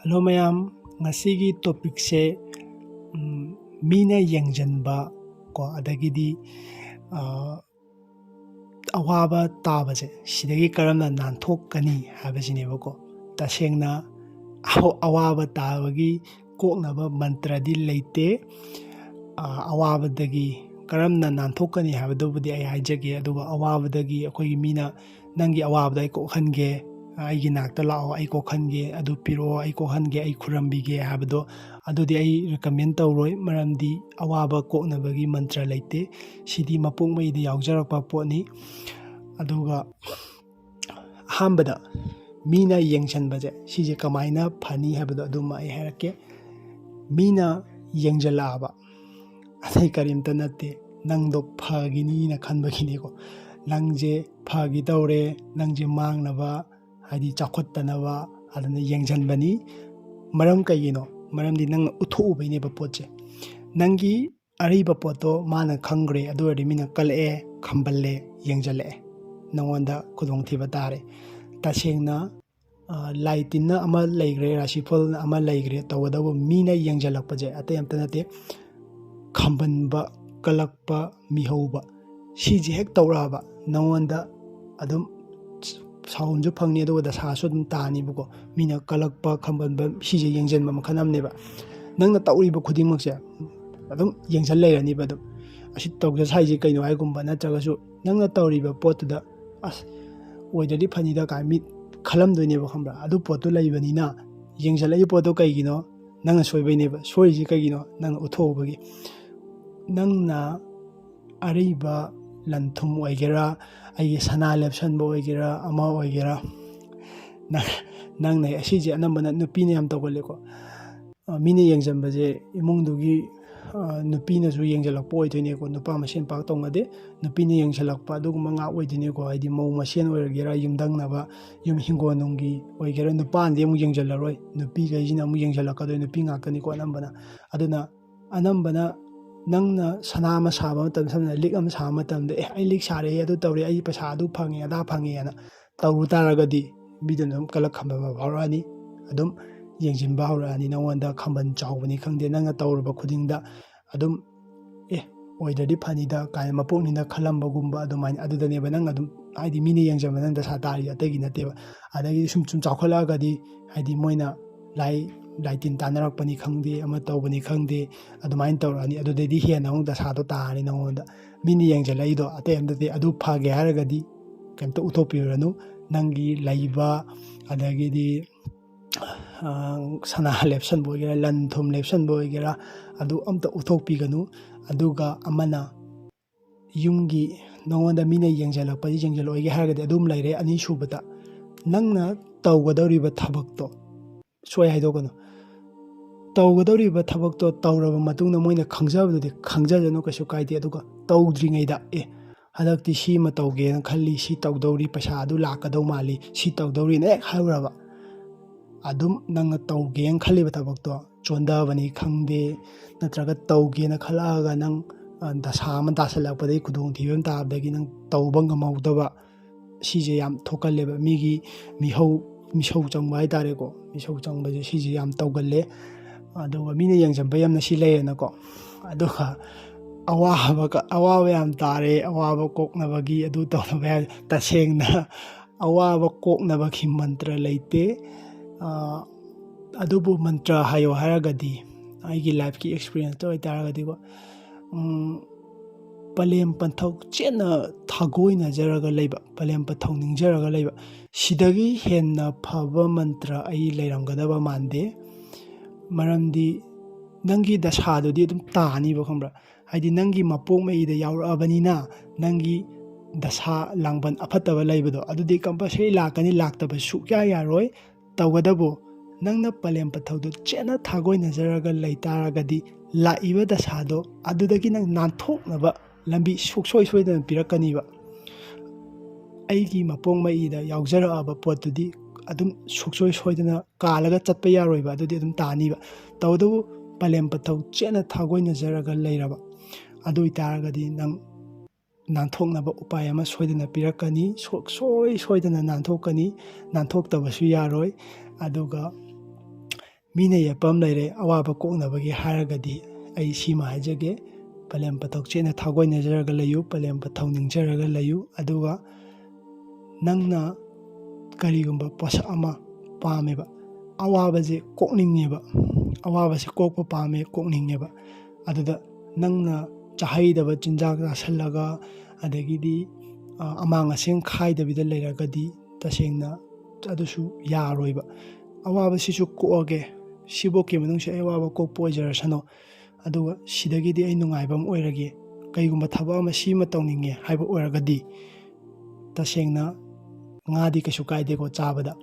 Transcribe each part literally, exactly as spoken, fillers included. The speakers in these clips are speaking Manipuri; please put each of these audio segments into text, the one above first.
ꯍꯜꯂꯣ ꯃꯌꯥꯝ, ꯉꯁꯤꯒꯤ ꯇꯣꯄꯤꯛꯁꯦ ꯃꯤꯅ ꯌꯦꯡꯁꯤꯟꯕ ꯀꯣ, ꯑꯗꯒꯤꯗꯤ ꯑꯋꯥꯕ ꯇꯥꯕꯁꯦ, ꯁꯤꯗꯒꯤ ꯀꯔꯝꯅ ꯅꯥꯟꯊꯣꯛꯀꯅꯤ ꯍꯥꯏꯕꯁꯤꯅꯦꯕꯀꯣ꯫ ꯇꯁꯦꯡꯅ ꯑꯋꯥꯕ ꯇꯥꯕꯒꯤ ꯀꯣꯛꯅꯕ ꯃꯟꯇ꯭ꯔꯗꯤ ꯂꯩꯇꯦ꯫ ꯑꯋꯥꯕꯗꯒꯤ ꯀꯔꯝꯅ ꯅꯥꯟꯊꯣꯛꯀꯅꯤ ꯍꯥꯏꯕꯗꯨꯕꯨꯗꯤ ꯑꯩ ꯍꯥꯏꯖꯒꯦ꯫ ꯑꯗꯨꯒ ꯑꯋꯥꯕꯗꯒꯤ ꯑꯩꯈꯣꯏꯒꯤ ꯃꯤꯅ "ꯅꯪꯒꯤ ꯑꯋꯥꯕꯗꯣ ꯑꯩ ꯀꯣꯛꯍꯟꯒꯦ, ꯑꯩꯒꯤ ꯅꯥꯛꯇ ꯂꯥꯛꯑꯣ, ꯑꯩ ꯀꯣꯛꯍꯟꯒꯦ, ꯑꯗꯨ ꯄꯤꯔꯛꯑꯣ, ꯑꯩ ꯀꯣꯛꯍꯟꯒꯦ, ꯑꯩ ꯈꯨꯔꯝꯕꯤꯒꯦ" ꯍꯥꯏꯕꯗꯣ, ꯑꯗꯨꯗꯤ ꯑꯩ ꯔꯤꯀꯃꯦꯟ ꯇꯧꯔꯣꯏ꯫ ꯃꯔꯝꯗꯤ ꯑꯋꯥꯕ ꯀꯣꯛꯅꯕꯒꯤ ꯃꯟꯇ꯭ꯔ ꯂꯩꯇꯦ꯫ ꯁꯤꯗꯤ ꯃꯄꯣꯛ ꯃꯩꯗ ꯌꯥꯎꯖꯔꯛꯄ ꯄꯣꯠꯅꯤ꯫ ꯑꯗꯨꯒ ꯑꯍꯥꯟꯕꯗ ꯃꯤꯅ ꯌꯦꯡꯁꯤꯟꯕꯁꯦ, ꯁꯤꯁꯦ ꯀꯃꯥꯏꯅ ꯐꯅꯤ ꯍꯥꯏꯕꯗꯣ ꯑꯗꯨꯃ ꯑꯩ ꯍꯥꯏꯔꯛꯀꯦ꯫ ꯃꯤꯅ ꯌꯦꯡꯁꯤꯜꯂꯛꯑꯕ, ꯑꯇꯩ ꯀꯔꯤꯝꯇ ꯅꯠꯇꯦ, ꯅꯪꯗꯣ ꯐꯒꯤꯅꯤꯅ ꯈꯟꯕꯒꯤꯅꯤꯀꯣ꯫ ꯅꯪꯁꯦ ꯐꯒꯤ ꯇꯧꯔꯦ, ꯅꯪꯁꯦ ꯃꯥꯡꯅꯕ, ꯍꯥꯏꯗꯤ ꯆꯥꯎꯈꯠꯇꯅꯕ, ꯑꯗꯨꯅ ꯌꯦꯡꯁꯤꯟꯕꯅꯤ꯫ ꯃꯔꯝ ꯀꯩꯒꯤꯅꯣ? ꯃꯔꯝꯗꯤ ꯅꯪꯅ ꯎꯠꯊꯣꯛꯎꯕꯩꯅꯦꯕ ꯄꯣꯠꯁꯦ꯫ ꯅꯪꯒꯤ ꯑꯔꯤꯕ ꯄꯣꯠꯇꯣ ꯃꯥꯅ ꯈꯪꯈ꯭ꯔꯦ, ꯑꯗꯨ ꯑꯣꯏꯔꯗꯤ ꯃꯤꯅ ꯀꯜꯂꯛꯑꯦ, ꯈꯝꯕꯜꯂꯦ, ꯌꯦꯡꯁꯤꯜꯂꯛꯑꯦ, ꯅꯉꯣꯟꯗ ꯈꯨꯗꯣꯡꯊꯤꯕ ꯇꯥꯔꯦ꯫ ꯇꯁꯦꯡꯅ ꯂꯥꯏ ꯇꯤꯟꯅ ꯑꯃ ꯂꯩꯈ꯭ꯔꯦ, ꯔꯥꯁꯤꯐꯜꯅ ꯑꯃ ꯂꯩꯈ꯭ꯔꯦ, ꯇꯧꯒꯗꯧꯕ ꯃꯤꯅ ꯌꯦꯡꯁꯤꯜꯂꯛꯄꯁꯦ ꯑꯇꯩ ꯑꯝꯇ ꯅꯠꯇꯦ, ꯈꯝꯕꯟꯕ, ꯀꯜꯂꯛꯄ, ꯃꯤꯍꯧꯕ꯫ ꯁꯤꯁꯦ ꯍꯦꯛ ꯇꯧꯔꯛꯑꯕ ꯅꯉꯣꯟꯗ ꯑꯗꯨꯝ ꯁꯥꯎꯟꯁꯨ ꯐꯪꯅꯤ, ꯑꯗꯨꯒ ꯗꯁꯥꯁꯨ ꯑꯗꯨꯝ ꯇꯥꯅꯤꯕꯀꯣ꯫ ꯃꯤꯅ ꯀꯜꯂꯛꯄ, ꯈꯝꯕꯟꯕ, ꯁꯤꯁꯦ ꯌꯦꯡꯁꯤꯟꯕ ꯃꯈꯜ ꯑꯃꯅꯦꯕ꯫ ꯅꯪꯅ ꯇꯧꯔꯤꯕ ꯈꯨꯗꯤꯡꯃꯛꯁꯦ ꯑꯗꯨꯝ ꯌꯦꯡꯁꯤꯟ ꯂꯩꯔꯅꯤꯕ꯫ ꯑꯗꯨꯝ "ꯑꯁꯤ ꯇꯧꯖ ꯁꯥꯏꯁꯦ ꯀꯩꯅꯣ?" ꯍꯥꯏꯒꯨꯝꯕ, ꯅꯠꯇ꯭ꯔꯒꯁꯨ ꯅꯪꯅ ꯇꯧꯔꯤꯕ ꯄꯣꯠꯇꯨꯗ "ꯑꯁ, ꯑꯣꯏꯗ꯭ꯔꯗꯤ ꯐꯅꯤꯗ" ꯀꯥꯏ ꯃꯤ ꯈꯜꯂꯝꯗꯣꯏꯅꯦꯕ, ꯈꯪꯕ꯭ꯔꯥ? ꯑꯗꯨ ꯄꯣꯠꯇꯨ ꯂꯩꯕꯅꯤꯅ, ꯌꯦꯡꯁꯤꯜꯂꯛꯏ ꯄꯣꯠꯇꯣ ꯀꯩꯒꯤꯅꯣ? ꯅꯪꯅ ꯁꯣꯏꯕꯩꯅꯦꯕ꯫ ꯁꯣꯏꯔꯤꯁꯤ ꯀꯩꯒꯤꯅꯣ? ꯅꯪꯅ ꯎꯠꯊꯣꯛꯎꯕꯒꯤ꯫ ꯅꯪꯅ ꯑꯔꯤꯕ ꯂꯟ ꯊꯨꯝ ꯑꯣꯏꯒꯦꯔꯥ, ꯑꯩꯒꯤ ꯁꯅꯥ ꯂꯦꯞꯁꯟꯕ ꯑꯣꯏꯒꯦꯔꯥ, ꯑꯃ ꯑꯣꯏꯒꯦꯔꯥ, ꯅꯪ-, ꯅꯪꯅ ꯑꯁꯤꯁꯦ ꯑꯅꯝꯕꯅ ꯅꯨꯄꯤꯅ ꯌꯥꯝ ꯇꯧꯒꯜꯂꯦꯀꯣ꯫ ꯃꯤꯅ ꯌꯦꯡꯁꯤꯟꯕꯁꯦ ꯏꯃꯨꯡꯗꯨꯒꯤ ꯅꯨꯄꯤꯅꯁꯨ ꯌꯦꯡꯁꯤꯜꯂꯛꯄ ꯑꯣꯏꯗꯣꯏꯅꯦꯀꯣ꯫ ꯅꯨꯄꯥ ꯃꯁꯦꯟ ꯄꯥꯛ ꯇꯧꯅꯗꯦ, ꯅꯨꯄꯤꯅ ꯌꯦꯡꯁꯤꯜꯂꯛꯄ ꯑꯗꯨꯒꯨꯝꯕ ꯉꯥꯛ ꯑꯣꯏꯗꯣꯏꯅꯦꯀꯣ꯫ ꯍꯥꯏꯗꯤ ꯃꯧ ꯃꯁꯦꯟ ꯑꯣꯏꯒꯦꯔꯥ, ꯌꯨꯝꯊꯪꯅꯕ, ꯌꯨꯝ ꯍꯤꯡꯒꯣꯜ ꯅꯨꯡꯒꯤ ꯑꯣꯏꯒꯦꯔꯥ, ꯅꯨꯄꯥꯅꯗꯤ ꯑꯃꯨꯛ ꯌꯦꯡꯁꯤꯜꯂꯔꯣꯏ, ꯅꯨꯄꯤꯈꯩꯁꯤꯅ ꯑꯃꯨꯛ ꯌꯦꯡꯁꯤꯜꯂꯛꯀꯗꯣꯏ, ꯅꯨꯄꯤ ꯉꯥꯛꯇꯅꯤꯀꯣ ꯑꯅꯝꯕꯅ꯫ ꯑꯗꯨꯅ ꯑꯅꯝꯕꯅ ꯅꯪꯅ ꯁꯅꯥ ꯑꯃ ꯁꯥꯕ ꯃꯇꯝꯗ, ꯁꯝꯅ ꯂꯤꯛ ꯑꯃ ꯁꯥꯕ ꯃꯇꯝꯗ, "ꯑꯦ, ꯑꯩ ꯂꯤꯛ ꯁꯥꯔꯦ, ꯑꯗꯨ ꯇꯧꯔꯦ, ꯑꯩ ꯄꯩꯁꯥ ꯑꯗꯨ ꯐꯪꯉꯦ, ꯑꯗꯥ ꯐꯪꯉꯦ" ꯍꯥꯏꯅ ꯇꯧꯔꯨ ꯇꯥꯔꯒꯗꯤ ꯃꯤꯗꯨꯅ ꯑꯗꯨꯝ ꯀꯜꯂꯛ ꯈꯝꯕꯟꯕ ꯐꯥꯎꯔꯛꯑꯅꯤ꯫ ꯑꯗꯨꯝ ꯌꯦꯡꯁꯤꯟꯕ ꯍꯧꯔꯛꯑꯅꯤ꯫ ꯅꯪꯉꯣꯟꯗ ꯈꯝꯕꯜ ꯆꯥꯎꯕꯅꯤ ꯈꯪꯗꯦ, ꯅꯪꯅ ꯇꯧꯔꯨꯕ ꯈꯨꯗꯤꯡꯗ ꯑꯗꯨꯝ "ꯑꯦ, ꯑꯣꯏꯗ꯭ꯔꯗꯤ ꯐꯅꯤꯗ" ꯀꯥꯏꯅ ꯃꯄꯣꯛꯅꯤꯅ ꯈꯜꯂꯝꯕꯒꯨꯝꯕ, ꯑꯗꯨꯃꯥꯏꯅ ꯑꯗꯨꯗꯅꯦꯕ ꯅꯪ ꯑꯗꯨꯝ, ꯍꯥꯏꯗꯤ ꯃꯤꯅ ꯌꯦꯡꯁꯤꯟꯕ ꯅꯪ ꯗꯁꯥ ꯇꯥꯔꯤ, ꯑꯇꯩꯒꯤ ꯅꯠꯇꯦꯕ꯫ ꯑꯗꯒꯤ ꯁꯨꯝ ꯁꯨꯝ ꯆꯥꯎꯈꯠꯂꯛꯑꯒꯗꯤ ꯍꯥꯏꯗꯤ ꯃꯣꯏꯅ ꯂꯥꯏ ꯂꯥꯏꯇꯤꯟ ꯇꯥꯟꯅꯔꯛꯄꯅꯤ ꯈꯪꯗꯦ, ꯑꯃ ꯇꯧꯕꯅꯤ ꯈꯪꯗꯦ, ꯑꯗꯨꯃꯥꯏꯅ ꯇꯧꯔꯛꯑꯅꯤ꯫ ꯑꯗꯨꯗꯩꯗꯤ ꯍꯦꯟꯅ ꯑꯃꯨꯛ ꯗꯁꯥꯗꯣ ꯇꯥꯔꯅꯤ ꯅꯪꯉꯣꯟꯗ꯫ ꯃꯤꯅ ꯌꯦꯡꯁꯤꯜꯂꯛꯏꯗꯣ ꯑꯇꯩ ꯑꯝꯇꯗꯤ, ꯑꯗꯨ ꯐꯒꯦ ꯍꯥꯏꯔꯒꯗꯤ ꯀꯩꯝꯇ ꯎꯠꯊꯣꯛꯄꯤꯔꯨꯔꯅꯨ꯫ ꯅꯪꯒꯤ ꯂꯩꯕ, ꯑꯗꯒꯤꯗꯤ ꯁꯅꯥ ꯂꯦꯞꯁꯟꯕ ꯑꯣꯏꯒꯦꯔꯥ, ꯂꯟ ꯊꯨꯝ ꯂꯦꯞꯁꯟꯕ ꯑꯣꯏꯒꯦꯔꯥ, ꯑꯗꯨ ꯑꯝꯇ ꯎꯠꯊꯣꯛꯄꯤꯒꯅꯨ꯫ ꯑꯗꯨꯒ ꯑꯃꯅ, ꯌꯨꯝꯒꯤ ꯅꯉꯣꯟꯗ ꯃꯤꯅ ꯌꯦꯡꯁꯤꯜꯂꯛꯄꯗꯤ ꯌꯦꯡꯁꯤꯜꯂꯛꯑꯣꯏꯒꯦ ꯍꯥꯏꯔꯒꯗꯤ ꯑꯗꯨꯝ ꯂꯩꯔꯦ꯫ ꯑꯅꯤꯁꯨꯕꯗ, ꯅꯪꯅ ꯇꯧꯒꯗꯧꯔꯤꯕ ꯊꯕꯛꯇꯣ ꯁꯨꯡꯍꯥꯏ ꯍꯥꯏꯗꯣꯛꯀꯅꯨ꯫ ꯇꯧꯒꯗꯧꯔꯤꯕ ꯊꯕꯛꯇꯣ ꯇꯧꯔꯕ ꯃꯇꯨꯡꯗ ꯃꯣꯏꯅ ꯈꯪꯖꯕꯗꯨꯗꯤ ꯈꯪꯖꯖꯅꯨ, ꯀꯩꯁꯨ ꯀꯥꯏꯗꯦ꯫ ꯑꯗꯨꯒ ꯇꯧꯗ꯭ꯔꯤꯉꯩꯗ, "ꯑꯦ, ꯍꯟꯗꯛꯇꯤ ꯁꯤꯃ ꯇꯧꯒꯦꯅ ꯈꯜꯂꯤ, ꯁꯤ ꯇꯧꯗꯧꯔꯤ, ꯄꯩꯁꯥ ꯑꯗꯨ ꯂꯥꯛꯀꯗꯧ ꯃꯥꯜꯂꯤ, ꯁꯤ ꯇꯧꯗꯧꯔꯤꯅ" ꯍꯦꯛ ꯍꯥꯏꯔꯨꯔꯕ, ꯑꯗꯨꯝ ꯅꯪꯅ ꯇꯧꯒꯦꯅ ꯈꯜꯂꯤꯕ ꯊꯕꯛꯇꯣ ꯆꯣꯟꯊꯕꯅꯤ ꯈꯪꯗꯦ, ꯅꯠꯇ꯭ꯔꯒ ꯇꯧꯒꯦꯅ ꯈꯜꯂꯛꯑꯒ ꯅꯪ, ꯑ, ꯗꯁꯥ ꯑꯃ ꯇꯥꯁꯜꯂꯛꯄꯗꯒꯤ, ꯈꯨꯗꯣꯡꯊꯤꯕ ꯑꯃ ꯇꯥꯕꯗꯒꯤ ꯅꯪ ꯇꯧꯕ ꯉꯝꯍꯧꯗꯕ, ꯁꯤꯁꯦ ꯌꯥꯝ ꯊꯣꯛꯀꯜꯂꯦꯕ꯫ ꯃꯤꯒꯤ ꯃꯤꯍꯧ, ꯃꯤꯁꯧ ꯆꯪꯕ ꯍꯥꯏ ꯇꯥꯔꯦꯀꯣ, ꯃꯤꯁꯧ ꯆꯪꯕꯁꯦ ꯁꯤꯁꯦ ꯌꯥꯝ ꯇꯧꯒꯜꯂꯦ꯫ ꯑꯗꯨꯒ ꯃꯤꯅ ꯌꯦꯡꯁꯤꯟꯕ ꯌꯥꯝꯅ ꯁꯤ ꯂꯩꯔꯦꯅꯀꯣ꯫ ꯑꯗꯨꯒ ꯑꯋꯥꯕ ꯀ-, ꯑꯋꯥꯕ ꯌꯥꯝ ꯇꯥꯔꯦ, ꯑꯋꯥꯕ ꯀꯣꯛꯅꯕꯒꯤ ꯑꯗꯨ ꯇꯧꯅꯕ ꯍꯥꯏ, ꯇꯁꯦꯡꯅ ꯑꯋꯥꯕ ꯀꯣꯛꯅꯕꯒꯤ ꯃꯟꯇ꯭ꯔ ꯂꯩꯇꯦ꯫ ꯑ, ꯑꯗꯨꯕꯨ ꯃꯟꯇ꯭ꯔ ꯍꯥꯏꯌꯣ ꯍꯥꯏꯔꯒꯗꯤ, ꯑꯩꯒꯤ ꯂꯥꯏꯐꯀꯤ ꯑꯦꯛꯁꯄꯤꯔꯤꯌꯦꯟꯁꯇ ꯑꯣꯏꯇꯥꯔꯒꯗꯤꯀꯣ, ꯎꯝ, ꯄꯂꯦꯝ ꯄꯟꯊꯧ ꯆꯦꯠꯅ ꯊꯥꯒꯣꯏꯅꯖꯔꯒ ꯂꯩꯕ, ꯄꯂꯦꯝ ꯄꯟꯊꯧ ꯅꯤꯡꯖꯔꯒ ꯂꯩꯕ, ꯁꯤꯗꯒꯤ ꯍꯦꯟꯅ ꯐꯕ ꯃꯟꯇ꯭ꯔ ꯑꯩ ꯂꯩꯔꯝꯒꯗꯕ ꯃꯥꯟꯗꯦ꯫ ꯃꯔꯝꯗꯤ ꯅꯪꯒꯤ ꯗꯁꯥꯗꯨꯗꯤ ꯑꯗꯨꯝ ꯇꯥꯅꯤꯕ, ꯈꯪꯕ꯭ꯔꯥ? ꯍꯥꯏꯗꯤ ꯅꯪꯒꯤ ꯃꯄꯣꯛ ꯃꯩꯗ ꯌꯥꯎꯔꯛꯑꯕꯅꯤꯅ, ꯅꯪꯒꯤ ꯗꯁꯥ ꯂꯥꯡꯕꯟ ꯑꯐꯠꯇꯕ ꯂꯩꯕꯗꯣ ꯑꯗꯨꯗꯤ ꯀꯝꯄꯜꯁꯔꯤ ꯂꯥꯛꯀꯅꯤ, ꯂꯥꯛꯇꯕ ꯁꯨꯛꯌꯥ ꯌꯥꯔꯣꯏ꯫ ꯇꯧꯒꯗꯕꯨ, ꯅꯪꯅ ꯄꯂꯦꯝ ꯄꯟꯊꯧꯗꯨ ꯆꯦꯠꯅ ꯊꯥꯒꯣꯏꯅꯖꯔꯒ ꯂꯩ ꯇꯥꯔꯒꯗꯤ, ꯂꯥꯛꯏꯕ ꯗꯁꯥꯗꯣ ꯑꯗꯨꯗꯒꯤ ꯅꯪ ꯅꯥꯟꯊꯣꯛꯅꯕ ꯂꯝꯕꯤ ꯁꯨꯡꯁꯣꯏ ꯁꯣꯏꯗꯅ ꯄꯤꯔꯛꯀꯅꯤꯕ꯫ ꯑꯩꯒꯤ ꯃꯄꯣꯛ ꯃꯩꯗ ꯌꯥꯎꯖꯔꯛꯑꯕ ꯄꯣꯠꯇꯨꯗꯤ ꯑꯗꯨꯝ ꯁꯨꯡꯁꯣꯏ ꯁꯣꯏꯗꯅ ꯀꯥꯜꯂꯒ ꯆꯠꯄ ꯌꯥꯔꯣꯏꯕ, ꯑꯗꯨꯗꯤ ꯑꯗꯨꯝ ꯇꯥꯅꯤꯕ꯫ ꯇꯧꯕꯇꯕꯨ ꯄꯂꯦꯝ ꯄꯟꯊꯧ ꯆꯦꯠꯅ ꯊꯥꯒꯣꯏꯅꯖꯔꯒ ꯂꯩꯔꯕ, ꯑꯗꯨ ꯑꯣꯏꯇꯥꯔꯒꯗꯤ ꯅꯪ ꯅꯥꯟꯊꯣꯛꯅꯕ ꯎꯄꯥꯏ ꯑꯃ ꯁꯣꯏꯗꯅ ꯄꯤꯔꯛꯀꯅꯤ꯫ ꯁꯨꯡꯁꯣꯏ ꯁꯣꯏꯗꯅ ꯅꯥꯟꯊꯣꯛꯀꯅꯤ, ꯅꯥꯟꯊꯣꯛꯇꯕꯁꯨ ꯌꯥꯔꯣꯏ꯫ ꯑꯗꯨꯒ ꯃꯤꯅ ꯌꯦꯠꯄ ꯑꯃ ꯂꯩꯔꯦ ꯑꯋꯥꯕ ꯀꯣꯛꯅꯕꯒꯤ ꯍꯥꯏꯔꯒꯗꯤ꯫ ꯑꯩ ꯁꯤꯃ ꯍꯥꯏꯖꯒꯦ, ꯄꯂꯦꯝ ꯄꯊꯧ ꯆꯦꯠꯅ ꯊꯥꯒꯣꯏꯅꯖꯔꯒ ꯂꯩꯌꯨ, ꯄꯂꯦꯝ ꯄꯊꯧ ꯅꯤꯡꯖꯔꯒ ꯂꯩꯌꯨ꯫ ꯑꯗꯨꯒ ꯅꯪꯅ ꯀꯔꯤꯒꯨꯝꯕ ꯄꯣꯠꯁꯛ ꯑꯃ ꯄꯥꯝꯃꯦꯕ, ꯑꯋꯥꯕꯁꯦ ꯀꯣꯛꯅꯤꯡꯉꯦꯕ, ꯑꯋꯥꯕꯁꯦ ꯀꯣꯛꯄ ꯄꯥꯝꯃꯦ, ꯀꯣꯛꯅꯤꯡꯉꯦꯕ꯫ ꯑꯗꯨꯗ ꯅꯪꯅ ꯆꯥꯍꯩꯗꯕ ꯆꯤꯟꯖꯥꯛ ꯆꯥꯁꯤꯜꯂꯒ, ꯑꯗꯒꯤꯗꯤ, ꯑ, ꯑꯃꯥꯡ ꯑꯁꯦꯡ ꯈꯥꯏꯗꯕꯤꯗ ꯂꯩꯔꯒꯗꯤ, ꯇꯁꯦꯡꯅ ꯑꯗꯨꯁꯨ ꯌꯥꯔꯣꯏꯕ꯫ ꯑꯋꯥꯕꯁꯤꯁꯨ ꯀꯣꯛꯑꯒꯦ, ꯁꯤꯐꯧꯒꯤ ꯃꯅꯨꯡꯁꯤ ꯑꯩ ꯑꯋꯥꯕ ꯀꯣꯛꯄ ꯑꯣꯏꯖꯔꯁꯅꯨ, ꯑꯗꯨꯒ ꯁꯤꯗꯒꯤꯗꯤ ꯑꯩ ꯅꯨꯡꯉꯥꯏꯕ ꯑꯃ ꯑꯣꯏꯔꯒꯦ, ꯀꯩꯒꯨꯝꯕ ꯊꯕꯛ ꯑꯃ ꯁꯤꯃ ꯇꯧꯅꯤꯡꯉꯦ ꯍꯥꯏꯕ ꯑꯣꯏꯔꯒꯗꯤ, ꯇꯁꯦꯡꯅ ꯉꯥꯗꯤ ꯀꯩꯁꯨ ꯀꯥꯏꯗꯦꯀꯣ ꯆꯥꯕꯗ,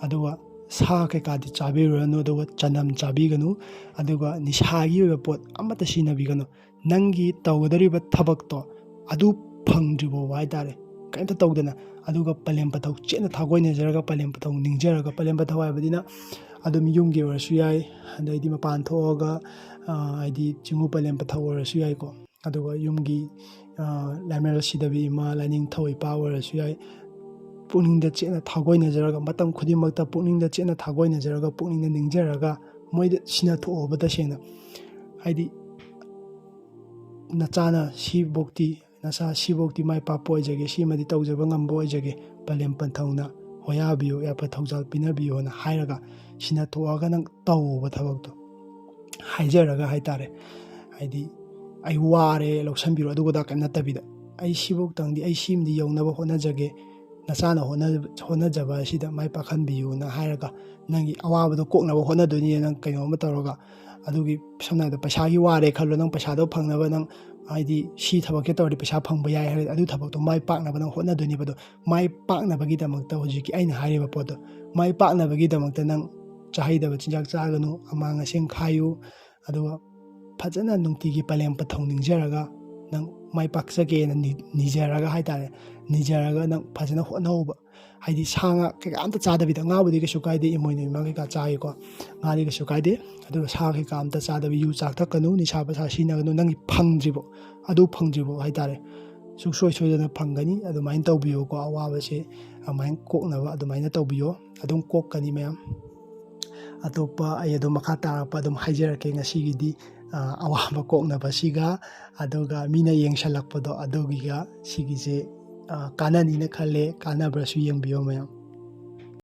ꯑꯗꯨꯒ ꯁꯥ ꯀꯩꯀꯥꯗꯤ ꯆꯥꯕꯤꯔꯨꯔꯅꯨ, ꯑꯗꯨꯒ ꯆꯅꯝ ꯆꯥꯕꯤꯒꯅꯨ, ꯑꯗꯨꯒ ꯅꯤꯁꯥꯒꯤ ꯑꯣꯏꯕ ꯄꯣꯠ ꯑꯃꯠꯇ ꯁꯤꯖꯤꯟꯅꯕꯤꯒꯅꯨ꯫ ꯅꯪꯒꯤ ꯇꯧꯒꯗꯧꯔꯤꯕ ꯊꯕꯛꯇꯣ ꯑꯗꯨ ꯐꯪꯗ꯭ꯔꯤ ꯐꯥꯎꯕ ꯍꯥꯏꯇꯥꯔꯦ, ꯀꯔꯤꯝꯇ ꯇꯧꯗꯅ, ꯑꯗꯨꯒ ꯄꯂꯦꯝ ꯄꯊꯧ ꯆꯦꯠꯅ ꯊꯥꯒꯣꯏꯅꯖꯔꯒ, ꯄꯂꯦꯝ ꯄꯊꯧ ꯅꯤꯡꯖꯔꯒ, ꯄꯂꯦꯝ ꯄꯊꯧ ꯍꯥꯏꯕꯗꯤꯅ ꯑꯗꯨꯝ ꯌꯨꯝꯒꯤ ꯑꯣꯏꯔꯁꯨ ꯌꯥꯏ, ꯑꯗꯩꯗꯤ ꯃꯄꯥꯟ ꯊꯣꯛꯑꯒ, ꯑ, ꯍꯥꯏꯗꯤ ꯆꯤꯡꯉꯨ ꯄꯂꯦꯝ ꯄꯊꯧ ꯑꯣꯏꯔꯁꯨ ꯌꯥꯏꯀꯣ꯫ ꯑꯗꯨꯒ ꯌꯨꯝꯒꯤ, ꯑ, ꯂꯥꯏꯃꯦꯔꯧ ꯁꯤꯗꯕꯤ ꯏꯃꯥ, ꯂꯥꯏꯅꯤꯡꯊꯧ ꯏꯄꯥ ꯑꯣꯏꯔꯁꯨ ꯌꯥꯏ, ꯄꯨꯛꯅꯤꯡꯗ ꯆꯦꯠꯅ ꯊꯥꯒꯣꯏꯅꯖꯔꯒ, ꯃꯇꯝ ꯈꯨꯗꯤꯡꯃꯛꯇ ꯄꯨꯛꯅꯤꯡꯗ ꯆꯦꯠꯅ ꯊꯥꯒꯣꯏꯅꯖꯔꯒ, ꯄꯨꯛꯅꯤꯡꯗ ꯅꯤꯡꯖꯔꯒ ꯃꯣꯏꯗ ꯁꯤꯟꯅꯊꯣꯛꯑꯣꯕ ꯇꯁꯦꯡꯅ꯫ ꯍꯥꯏꯗꯤ ꯅꯆꯥꯅ ꯁꯤꯐꯧꯇꯤ, ꯅꯆꯥ ꯁꯤꯐꯧꯇꯤ ꯃꯥꯏ ꯄꯥꯛꯄ ꯑꯣꯏꯖꯒꯦ, ꯁꯤꯃꯗꯤ ꯇꯧꯖꯕ ꯉꯝꯕ ꯑꯣꯏꯖꯒꯦ, ꯄꯂꯦꯝ ꯄꯟꯊꯧꯅ ꯍꯣꯌꯥꯕꯤꯌꯨ, ꯌꯥꯏꯐ ꯊꯧꯖꯥꯜ ꯄꯤꯅꯕꯤꯌꯨꯅ ꯍꯥꯏꯔꯒ ꯁꯤꯟꯅꯊꯣꯛꯑꯒ ꯅꯪ ꯇꯧꯕ ꯊꯕꯛꯇꯣ ꯍꯥꯏꯖꯔꯒ ꯍꯥꯏꯇꯥꯔꯦ꯫ ꯍꯥꯏꯗꯤ, "ꯑꯩ ꯋꯥꯔꯦ, ꯂꯧꯁꯟꯕꯤꯔꯣ", ꯑꯗꯨ ꯑꯗꯥ ꯀꯩꯝ ꯅꯠꯇꯕꯤꯗ, "ꯑꯩ ꯁꯤꯐꯧꯇꯪꯗꯤ, ꯑꯩ ꯁꯤꯃꯗꯤ ꯌꯧꯅꯕ ꯍꯣꯠꯅꯖꯒꯦ", ꯅꯆꯥꯅ ꯍꯣꯠꯅ-, ꯍꯣꯠꯅꯖꯕ ꯑꯁꯤꯗ ꯃꯥꯏ ꯄꯥꯛꯍꯟꯕꯤꯌꯨꯅ ꯍꯥꯏꯔꯒ, ꯅꯪꯒꯤ ꯑꯋꯥꯕꯗꯣ ꯀꯣꯛꯅꯕ ꯍꯣꯠꯅꯗꯣꯏꯅꯤ ꯅꯪ ꯀꯩꯅꯣꯝꯃ ꯇꯧꯔꯒ꯫ ꯑꯗꯨꯒꯤ ꯁꯝꯅ ꯍꯥꯏꯔꯕꯗ ꯄꯩꯁꯥꯒꯤ ꯋꯥꯔꯦ ꯈꯜꯂꯣ, ꯅꯪ ꯄꯩꯁꯥꯗꯣ ꯐꯪꯅꯕ ꯅꯪ, ꯍꯥꯏꯗꯤ, ꯁꯤ ꯊꯕꯛꯁꯦ ꯇꯧꯔꯗꯤ ꯄꯩꯁꯥ ꯐꯪꯕ ꯌꯥꯏ ꯍꯥꯏꯔꯗꯤ ꯑꯗꯨ ꯊꯕꯛꯇꯣ ꯃꯥꯏ ꯄꯥꯛꯅꯕ ꯅꯪ ꯍꯣꯠꯅꯗꯣꯏꯅꯦꯕ꯫ ꯑꯗꯣ ꯃꯥꯏ ꯄꯥꯛꯅꯕꯒꯤꯗꯃꯛꯇ ꯍꯧꯖꯤꯛꯀꯤ ꯑꯩꯅ ꯍꯥꯏꯔꯤꯕ ꯄꯣꯠꯇꯣ, ꯃꯥꯏ ꯄꯥꯛꯅꯕꯒꯤꯗꯃꯛꯇ ꯅꯪ ꯆꯥꯍꯩꯗꯕ ꯆꯤꯟꯖꯥꯛ ꯆꯥꯒꯅꯨ, ꯑꯃꯥꯡ ꯑꯁꯦꯡ ꯈꯥꯏꯌꯨ, ꯑꯗꯨꯒ ꯐꯖꯅ ꯅꯨꯡꯇꯤꯒꯤ ꯄꯂꯦꯝ ꯄꯊꯧ ꯅꯤꯡꯖꯔꯒ ꯅꯪ ꯃꯥꯏ ꯄꯥꯛꯆꯒꯦꯅ ꯅꯤ-, ꯅꯤꯖꯔꯒ ꯍꯥꯏꯇꯥꯔꯦ, ꯅꯤꯖꯔꯒ ꯅꯪ ꯐꯖꯅ ꯍꯣꯠꯅꯍꯧꯕ꯫ ꯍꯥꯏꯗꯤ ꯁꯥ ꯉꯥ ꯀꯩꯀꯥ ꯑꯝꯇ ꯆꯥꯗꯕꯤꯗ, ꯉꯥꯕꯨꯗꯤ ꯀꯩꯁꯨ ꯀꯥꯏꯗꯦ, ꯏꯃꯣꯏꯅꯨ ꯏꯃꯥ ꯀꯩꯀꯥ ꯆꯥꯏꯀꯣ, ꯉꯥꯗꯤ ꯀꯩꯁꯨ ꯀꯥꯏꯗꯦ, ꯑꯗꯨꯒ ꯁꯥ ꯀꯩꯀꯥ ꯑꯝꯇ ꯆꯥꯗꯕꯤ, ꯌꯨ ꯆꯥꯛ ꯊꯛꯀꯅꯨ, ꯅꯤꯁꯥ ꯄꯁꯥ ꯁꯤꯖꯤꯟꯅꯒꯅꯨ, ꯅꯪꯒꯤ ꯐꯪꯗ꯭ꯔꯤꯕꯣ, ꯑꯗꯨ ꯐꯪꯗ꯭ꯔꯤꯕꯣ ꯍꯥꯏꯇꯥꯔꯦ, ꯁꯨꯡꯁꯣꯏ ꯁꯣꯏꯗꯅ ꯐꯪꯒꯅꯤ꯫ ꯑꯗꯨꯃꯥꯏꯅ ꯇꯧꯕꯤꯌꯨꯀꯣ, ꯑꯋꯥꯕꯁꯦ ꯑꯗꯨꯃꯥꯏꯅ ꯀꯣꯛꯅꯕ ꯑꯗꯨꯃꯥꯏꯅ ꯇꯧꯕꯤꯌꯣ, ꯑꯗꯨꯝ ꯀꯣꯛꯀꯅꯤ ꯃꯌꯥꯝ꯫ ꯑꯇꯣꯞꯄ ꯑꯩ ꯑꯗꯨꯝ ꯃꯈꯥ ꯇꯥꯔꯛꯄ ꯑꯗꯨꯝ ꯍꯥꯏꯖꯔꯛꯀꯦ꯫ ꯉꯁꯤꯒꯤꯗꯤ, ꯑ, ꯑꯋꯥꯕ ꯀꯣꯛꯅꯕꯁꯤꯒ, ꯑꯗꯨꯒ ꯃꯤꯅ ꯌꯦꯡꯁꯜꯂꯛꯄꯗꯣ, ꯑꯗꯨꯒꯤꯒ ꯁꯤꯒꯤꯁꯦ, ꯑ, ꯀꯥꯟꯅꯅꯤꯅ ꯈꯜꯂꯦ꯫ ꯀꯥꯟꯅꯕ꯭ꯔꯁꯨ ꯌꯦꯡꯕꯤꯌꯣ ꯃꯌꯥꯝ꯫